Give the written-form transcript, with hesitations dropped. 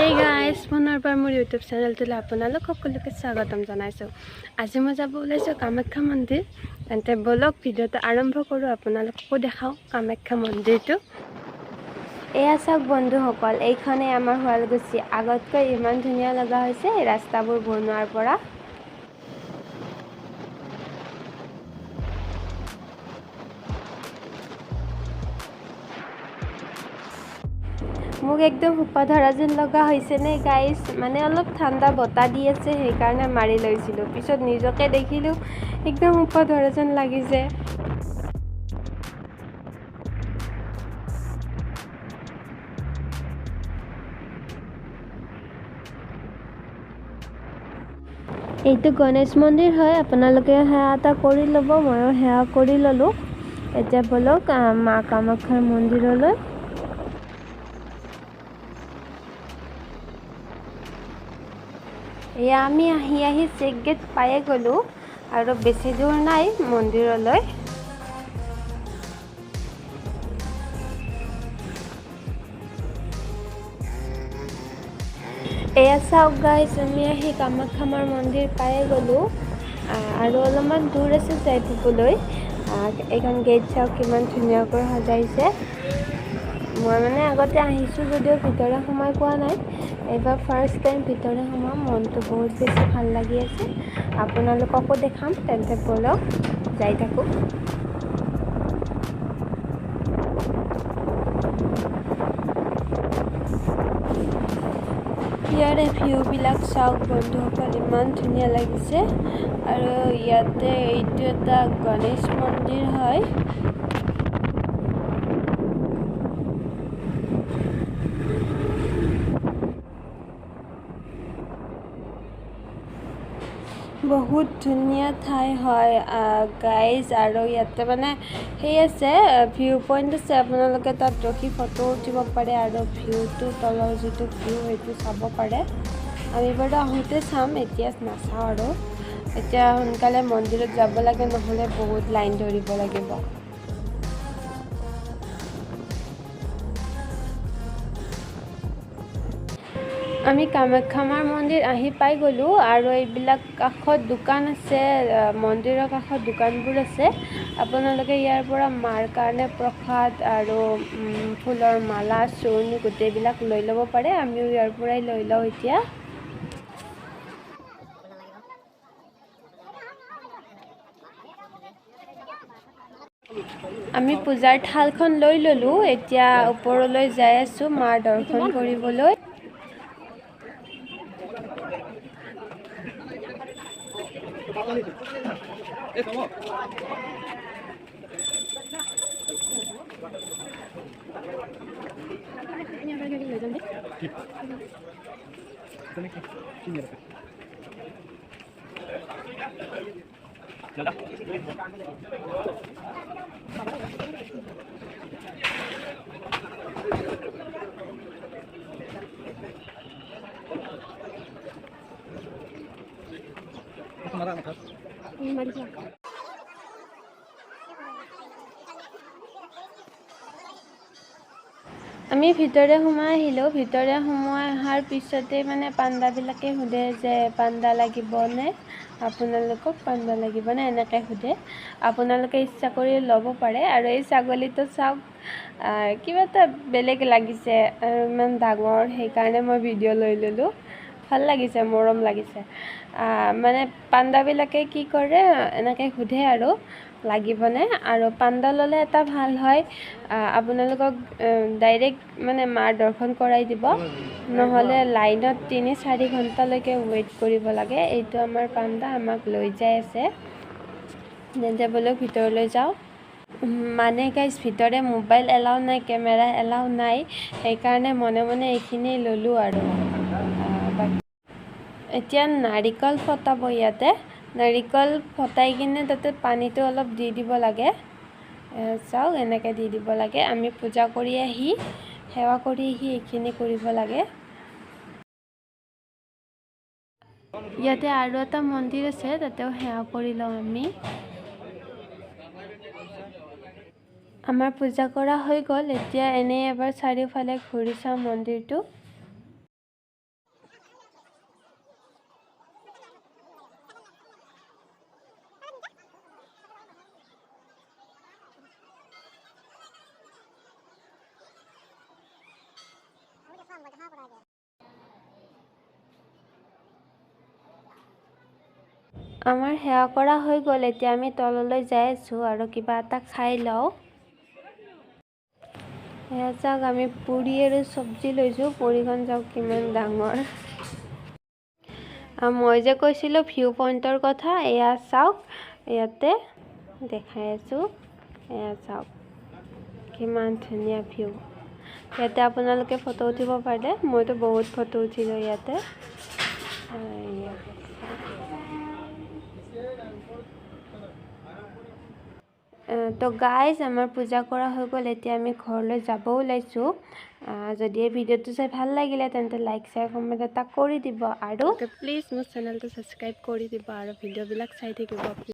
Hey guys, পুনৰবাৰ মোৰ YouTube চেনেলটোলৈ আপোনালোক সকলোকে স্বাগতম জনাইছোঁ। আজি মই যাব ওলাইছোঁ কামাখ্যা মন্দিৰ। তেন্তে ব'লক ভিডিঅ'টো আৰম্ভ কৰোঁ, আপোনালোককো দেখাওঁ কামাখ্যা মন্দিৰটো। এয়া চাওক বন্ধুসকল, এইখনেই আমাৰ শুৱালকুছি। আগতকৈ ইমান ধুনীয়া লগা হৈছে ৰাস্তাবোৰ বনোৱাৰ পৰা। মোক একদম সোপা ধৰা যেন লগা হৈছেনে গাইজ? মানে অলপ ঠাণ্ডা বতাহ দি আছে, সেইকাৰণে মাৰি লৈছিলোঁ। পিছত নিজকে দেখিলোঁ একদম সোপা ধৰা যেন লাগিছে। এইটো গণেশ মন্দিৰ হয়, আপোনালোকে সেৱা এটা কৰি ল'ব। ময়ো সেৱা কৰি ল'লোঁ। এতিয়া ব'লক মা কামাখ্যাৰ মন্দিৰলৈ। এয়া আমি আহি আহি চেক গেট পায়ে গ'লোঁ আৰু বেছি দূৰ নাই মন্দিৰলৈ। এয়া চাওক গাইজ, আমি আহি কামাখ্যা মাৰ মন্দিৰ পায়ে গ'লোঁ আৰু অলপমান দূৰ আছে যাই পাবলৈ। এইখন গেট চাওক কিমান ধুনীয়াকৈ সজাইছে। মই মানে আগতে আহিছোঁ যদিও ভিতৰে সোমাই পোৱা নাই, এইবাৰ ফাৰ্ষ্ট টাইম ভিতৰে সোমাম। মনটো বহুত বেছি ভাল লাগি আছে, আপোনালোককো দেখাম। তেন্তে ব'লক যাই থাকোঁ। ইয়াৰে ভিউবিলাক চাওক বন্ধুসকল, ইমান ধুনীয়া লাগিছে। আৰু ইয়াতে এইটো এটা গণেশ মন্দিৰ হয়। বহুত ধুনীয়া ঠাই হয় গাইজ। আৰু ইয়াতে মানে সেই আছে, ভিউ পইণ্ট আছে, আপোনালোকে তাত ৰখি ফটো উঠিব পাৰে আৰু ভিউটো, তলৰ যিটো ভিউ সেইটো চাব পাৰে। আমি বাৰু আহোঁতে চাম, এতিয়া নাচাওঁ আৰু। এতিয়া সোনকালে মন্দিৰত যাব লাগে, নহ'লে বহুত লাইন ধৰিব লাগিব। আমি কামাখ্যা মাৰ মন্দিৰ আহি পাই গ'লোঁ। আৰু এইবিলাক কাষত দোকান আছে, মন্দিৰৰ কাষত দোকানবোৰ আছে। আপোনালোকে ইয়াৰ পৰা মাৰ কাৰণে প্ৰসাদ আৰু ফুলৰ মালা, চূণ গোটেইবিলাক লৈ ল'ব পাৰে। আমিও ইয়াৰ পৰাই লৈ লওঁ এতিয়া। আমি পূজাৰ থালখন লৈ ল'লোঁ, এতিয়া ওপৰলৈ যাই আছোঁ মাৰ দৰ্শন কৰিবলৈ। আমি ভিতৰে সোমাই আহিলোঁ। ভিতৰে সোমাই অহাৰ পিছতে মানে পাণ্ডাবিলাকে সোধে যে পাণ্ডা লাগিবনে আপোনালোকক, পাণ্ডা লাগিবনে এনেকৈ সোধে। আপোনালোকে ইচ্ছা কৰি ল'ব পাৰে। আৰু এই ছাগলীটো চাওক, কিবা এটা বেলেগ লাগিছে, ইমান ডাঙৰ, সেইকাৰণে মই ভিডিঅ' লৈ ল'লোঁ। ভাল লাগিছে, মৰম লাগিছে। মানে পাণ্ডাবিলাকে কি কৰে, এনেকৈ সোধে আৰু লাগিবনে। আৰু পাণ্ডা ল'লে এটা ভাল হয়, আপোনালোকক ডাইৰেক্ট মানে মাৰ দৰ্শন কৰাই দিব, নহ'লে লাইনত 3-4 ঘণ্টালৈকে ৱেইট কৰিব লাগে। এইটো আমাৰ পাণ্ডা আমাক লৈ যাই আছে। তেন্তে ব'লক ভিতৰলৈ যাওঁ। মানে গাইজ ভিতৰে মোবাইল এলাও নাই, কেমেৰা এলাও নাই, সেইকাৰণে মনে মনে এইখিনি ল'লোঁ আৰু। এতিয়া নাৰিকল ফটাব ইয়াতে। নাৰিকল ফটাই কিনে তাতে পানীটো অলপ দি দিব লাগে। চাওক এনেকৈ দি দিব লাগে। আমি পূজা কৰি আহি, সেৱা কৰি আহি এইখিনি কৰিব লাগে। ইয়াতে আৰু এটা মন্দিৰ আছে, তাতেও সেৱা কৰি লওঁ আমি। আমাৰ পূজা কৰা হৈ গ'ল। এতিয়া এনেই এবাৰ চাৰিওফালে ঘূৰি চাওঁ মন্দিৰটো। আমাৰ সেৱা কৰা হৈ গ'ল। এতিয়া আমি তললৈ যাই আছোঁ আৰু কিবা এটা খাই লওঁ। এয়া চাওক, আমি পুৰি আৰু চব্জি লৈছোঁ। পুৰিখন চাওক কিমান ডাঙৰ। মই যে কৈছিলোঁ ভিউ পইণ্টৰ কথা, এয়া চাওক, ইয়াতে দেখাই আছোঁ। এয়া চাওক কিমান ধুনীয়া ভিউ। ইয়াতে আপোনালোকে ফটো উঠিব পাৰে। মইতো বহুত ফটো উঠিলোঁ ইয়াতে। এয়া তো গাইজ, আমাৰ পূজা কৰা হৈ গ'ল। এতিয়া আমি ঘৰলৈ যাব ওলাইছোঁ। যদি এই ভিডিঅ'টো চাই ভাল লাগিলে, তেন্তে লাইক, শ্বেয়াৰ, কমেণ্ট এটা কৰি দিব আৰু প্লিজ মোৰ চেনেলটো ছাবস্ক্ৰাইব কৰি দিব আৰু ভিডিঅ'বিলাক চাই থাকিব।